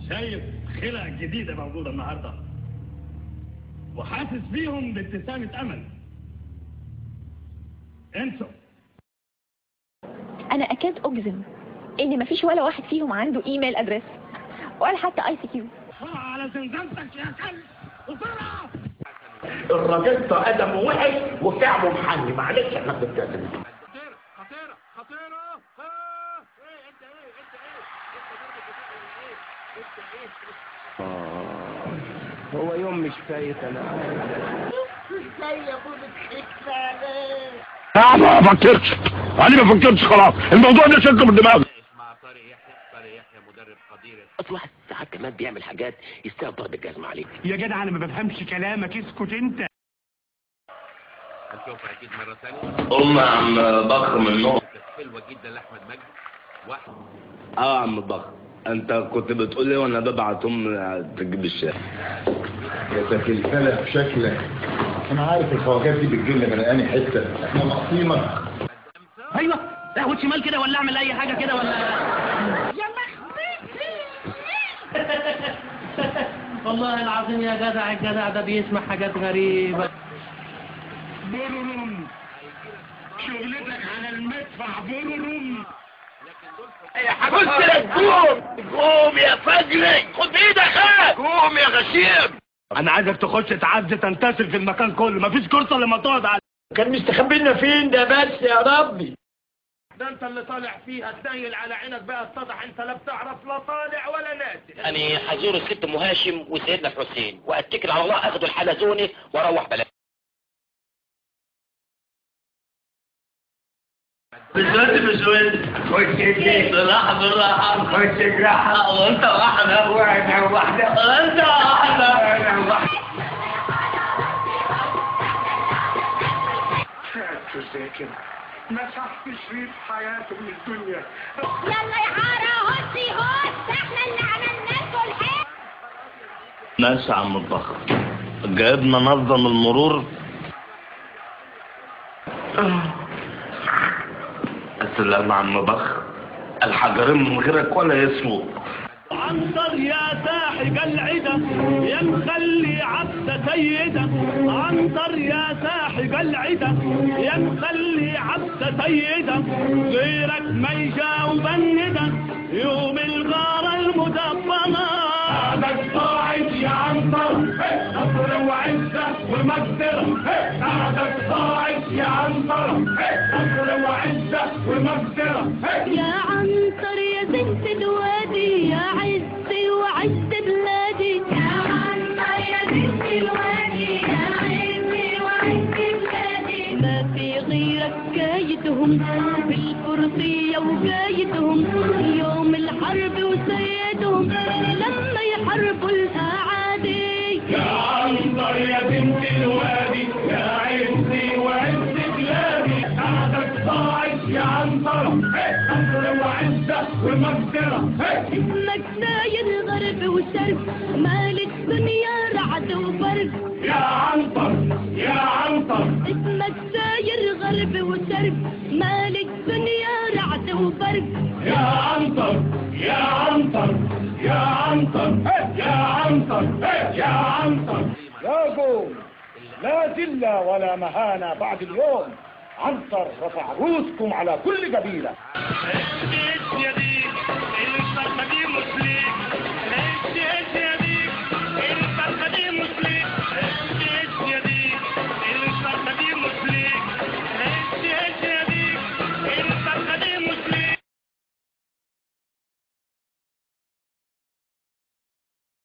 شايف خلق جديدة موجودة النهاردة، وحاسس بيهم بابتسامة أمل. انسوا. أنا أكاد أجزم إن مفيش ولا واحد فيهم عنده email address ولا حتى ICQ. على زنزانتك يا كلب، بسرعة. الراجل ده قدمه وحش وكعبه محني، معلش احنا بنتكلم. خطيرة خطيرة خطيرة. ايه انت ايه انت ايه انت ضربة جزاء ولا ايه؟ انت ايه؟ هو يوم مش فايت. انا ازاي يا ابو بتحكي عليه؟ انا ما فكرتش، انا ما فكرتش، خلاص الموضوع ده شلته من دماغي. مع طارق يحيى، طارق يحيى مدرب قدير. اصل واحد ساعات كمان بيعمل حاجات يستاهل ضرب الجزمة عليك. يا جدع انا ما بفهمش كلامك، اسكت انت. هنشوفها اكيد مرة ثانية. قوم يا عم بخ من النوم. كانت حلوة جدا لاحمد مجدي. واحد. اه يا عم بخ، انت كنت بتقول لي وانا ببعت ام تجيب الشاي. يا تكلفلة بشكلك، انا عارف الخواجات دي بتجيلنا من انهي حتة، احنا ناقصينك. ايوه اهوت شمال كده ولا اعمل اي حاجة كده ولا يا مخبيتي. والله العظيم يا جدع، الجدع ده بيسمع حاجات غريبة. بورورم شغلتك على المدفع بورورم. قلت لك قوم قوم يا فجري، خد بايدك، قوم يا غشيم. انا عايزك تخش تعزي تنتشر في المكان كله، مفيش كرسي لما تقعد على. كان مستخبينا فين ده بس يا ربي؟ ده انت اللي طالع فيها تنيل على عينك بقى، اتضح انت لا بتعرف لا طالع ولا نازل. يعني هزور الست ام هاشم وسيدنا الحسين واتكل على الله، اخد الحلزوني واروح بلدي. بالذات مش خش البيت بالراحة بالراحة، خش الراحة وانت واحدة واحدة واحدة، انت واحدة واحدة. ساعدته ازاي كده؟ مسحت شريط حياته من الدنيا. يلا يا حارة هوسي هوس، احنا اللي عملنا لكم الحق. ماشي يا عم الضخم، جايبنا نظم المرور. السلام يا عم بخ، الحجرين من غيرك ولا يسووا. عنتر يا ساحق العدا يا مخلي عبد سيدة، عنتر يا ساحق العدا يا مخلي عبد سيدة، غيرك ما يجاوب الندى يوم الغارة المدبرة. قعدك صاعد يا عنتر، نصر وعزة ومقدرة. قعدك صاعد يا عنتر، نصر وعزة ومقدرة. يا عنتر يا زنت الوادي، يا عزي وعز بلادي. يا عنتر يا زنت الوادي، يا عزي وعز بلادي. ما في غيرك كايدهم بالفرضية وقايدهم، يوم الحرب وسيدهم لما يحاربوا الأعادي. يا عنتر يا بنت الوادي، يا عزي وعز بلادي. قعدك صاعد يا عنتر، نصر وعزة ومقدرة. اسمك ساير غرب وشرق، مال الدنيا رعد وبرق. يا عنتر يا عنتر، اسمك ساير غرب وشرق، مال الدنيا رعد وبرق. يا عنتر يا عنتر يا عنتر يا عنتر يا عنتر. لا قوم، لا ذلة ولا مهانة بعد اليوم. عنتر رفع رؤوسكم على كل قبيلة. يا دي الفرخة دي.